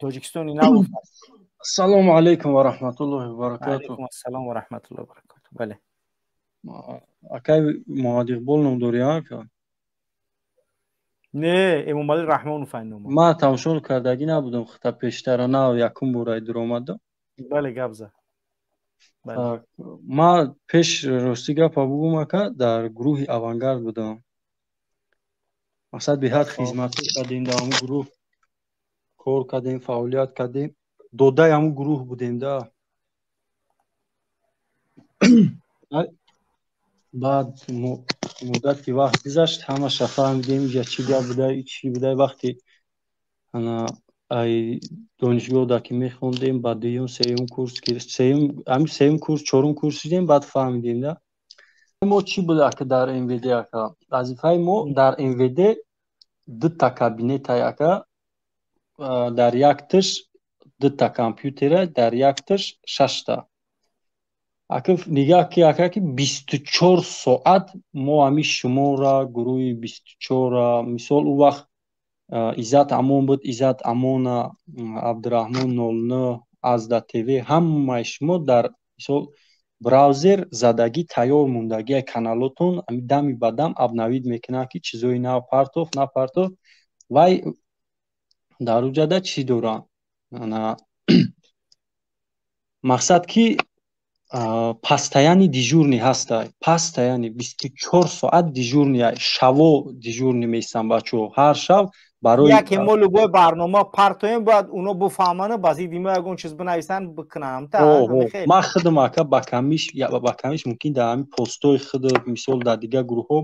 Тоҷикистони нав. Ассалому алайкум ва раҳматуллоҳи ва баракатуҳ. Алайкум ассалом ва раҳматуллоҳи ва баракатуҳ. Бале. Акай Муҳаммад Иқбол ном дорӣ, ака? Не, Эмомалӣ Раҳмонов ай номам. Ман тамошо кардагӣ набудам хита пештара, нав якум бора дуромадам. Бале, гап зад. Ман пеш, рости гапа бугум, ака, дар гурӯҳи «Авангард» будам. Мақсад, беҳад хизматҳо кардем дар ҳамун гурӯҳ, кор кардем, фаъолият кардем, додаи ҳамун гурӯҳ будем да. Баъд муддати вақт гузашт, ҳамаша фаҳмидем, иҷа чӣ гап буда, чӣ буда. Вақте ай донишгоҳда ки мехондем, ба дуюм, сеюм курс, ҳамин сеюм курс, чорум курс шидем, баъд фаҳмидем да. Мо чӣ буда, ака, дар МВД, ака? Вазифаи мо дар МВД дута кабинетай, ака, дар якташ дута компютера, дар якташ шашта. Ака, нигаҳ ки, ака, ки 24 соат мо ҳами шумора, гурӯҳи 24-ра, мисол, ӯ вақт Иззат Амон буд, Иззат Амона, Абдураҳмон 09, Азда ТВ, ҳамаи шумо дар, мисол, браузер задагӣ тайёр мондагиа каналотон, ами дами ба дам обновить мекунанд, ки чизои нав партоф, напартоф. Вай дар уҷада чӣ доранд? Мақсад, ки постоянный дежурный ҳастай, постоянный 24 соат дежурный, шаво дежурный меистанд бачаҳо, ҳар шаб барои Яке мо любой барнома партоем, бояд уно буфаҳману ба зидди мо ягон чиз бинависанд, бикунам. Ман худам, ака, ба камиш мумкин дар ҳамин постои худ, мисол, дар дигар гурӯҳҳо,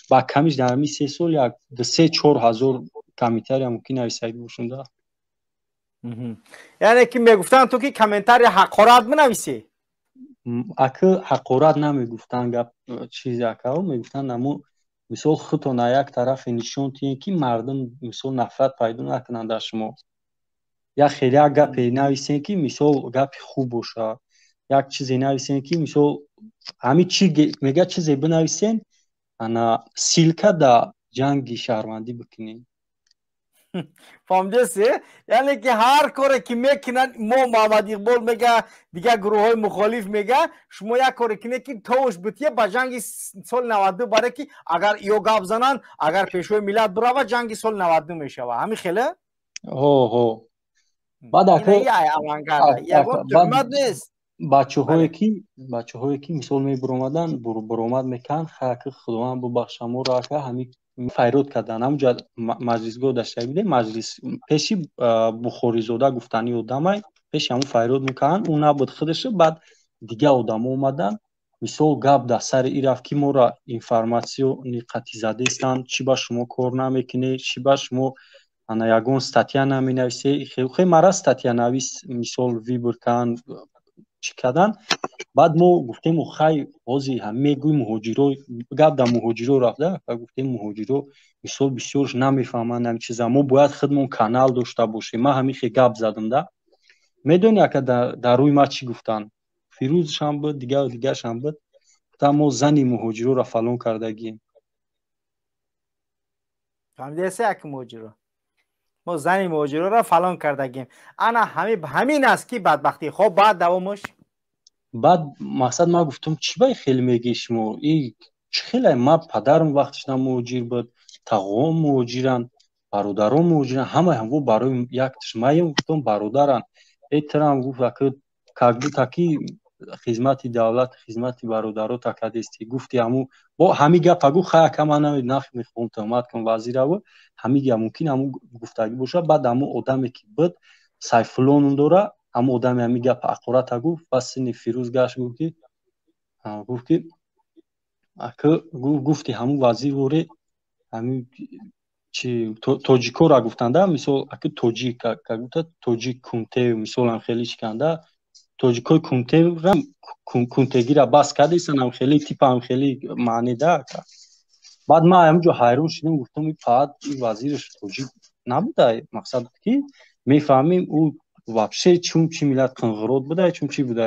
ба камиш дар ҳамин 3 сол як 3-4 ҳазор комментария мумкин нависагӣ бошам да. Яъне ки мегуфтанд ту ки комментария ҳақорат бинависӣ? Ака, ҳақорат намегуфтанд, гап чизе, ака, мегуфтанд, амо, мисол, худтон аз як тарафе нишон тиҳед, ки мардум, мисол, нафрат пайдо накунанд дар шумо. Як хеле як гапе нависем, ки, мисол, гапи хуб бошад, як чизе нависем, ки, мисол, ҳамин чи мега, чизе бинависем, ана ссылка да ҷанги шаҳрвандӣ бикунем. Фаҳмидеси? Яъне ки ҳар коре ки мекунанд, мо, Муҳаммад Иқбол мега, дигар гурӯҳҳои мухолиф мега, шумо як коре кунед, ки тош бития ба ҷанги соли 92, баре ки агар ё гап зананд, агар Пешвои миллат бирава, ҷанги соли 92 мешава. Ҳамин хеле? Ҳо, ҳо. Баъд Ягон нест. Бачаҳое ки, мисол, мебуромаданд, буромад мекарданд, хаки Худованд бубахша моро, ака, ҳамин файрод карданд. Ҳамунҷа маҷлисгоҳ дошта будем, маҷлис пеши Бухоризода гуфтани одамай, пеши ҳамун файрод мекарданд, ӯ набуд худаша. Баъд дигар одамо омаданд, мисол, гап дар сари ин рафт, ки моро информатсиони қатъӣ задестанд, чӣ ба шумо кор намекунед, чӣ ба шумо ана ягон статья наменависе. Хе, мара статьянавис, мисол, выбор карданд, чӣ карданд. Баъд мо гуфтем, хай, ҳозир мегӯй муҳоҷиро, гап дар муҳоҷиро рафта, гуфтем, муҳоҷиро, мисол, бисёрш намефаҳманд ҳамин чиза, мо бояд худмон канал дошта бошем. Ман ҳамин хе гап задам да. Медонӣ, ака, дар рӯи ман чӣ гуфтанд? Фирӯзшам буд, дигару дигаршам буд. Гуфтанд, мо зани муҳоҷироро фалон кардагием. Фаҳмидаси, як муҳоҷиро, мо зани муҳоҷироро фалон кардагием. Ана ҳамин аст ки бадбахтӣ. Хоб, баъд давомаш? Баъд, мақсад, ман гуфтам, чӣ бай хеле мегӯи шумо, и чӣ хеле? Ма падарам вақташ на муҳоҷир буд, тағоам муҳоҷиранд, бародарон муҳоҷиранд, ҳамаи ҳамво барои якташ маем. Гуфтам, бародаранд. Э, тирам гуфт, ака, как будто ки хизмати давлат, хизмати бародаро такадести гуфти. Ҳаму бо ҳами гапа гуфт. Хай, ака, ман намедонам, мехоҳам туҳмат кунам вазираву, ҳами гап мумкин ҳаму гуфтагӣ бошад. Баъд ҳаму одаме ки буд, Сайфулло ном дора, ҳаму одаме ҳами гапа ақората гуфт. Ба синни Фирӯз гашт, гуфт ки ака, гуфти ҳамун вазир воре ҳамин чи тоҷикора гуфтанда, мисол, ака, тоҷик, как будто тоҷик кунте, мисолам, хеле чӣ канда, тоҷикои кунтера, кунтегира бас кардесанам, хеле типам, хеле маъне да, ака. Баъд ман ҳаминҷо ҳайрон шудам, гуфтам, и фақат и вазираш тоҷик набуда. Мақсад, ки мефаҳмем, ӯ вообще чун чи миллат, қинғирот буда, чун чи буда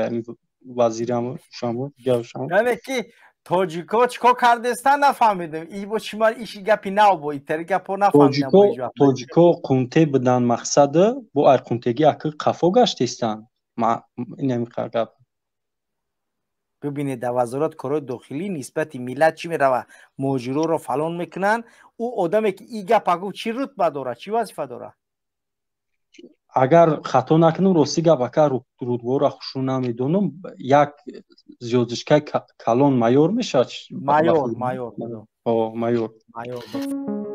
вазирам шамо, дигаршамо. Яъне ки Тоҷико чӣ кор кардестан, нафаҳмидем. Ибо чима иши гапи нав бо итари гапо нафаҳмидам. Тоҷико қунте будан, мақсада бо ай қунтегӣ аки қафо гаштестан. Инами гап. Бибинед, дар вазорат корҳои дохилӣ нисбати миллат чӣ мерава, муҳоҷироро фалон мекунанд. Ӯ одаме, ки и гапа гуфт, чӣ рутба дорад, чӣ вазифа дорад? Агар хато накунам, рости гап, ака, рутбаро хушу намедонам, як звёздочкаи калон, майор мешавад. Майор, майор. Майор. Майор.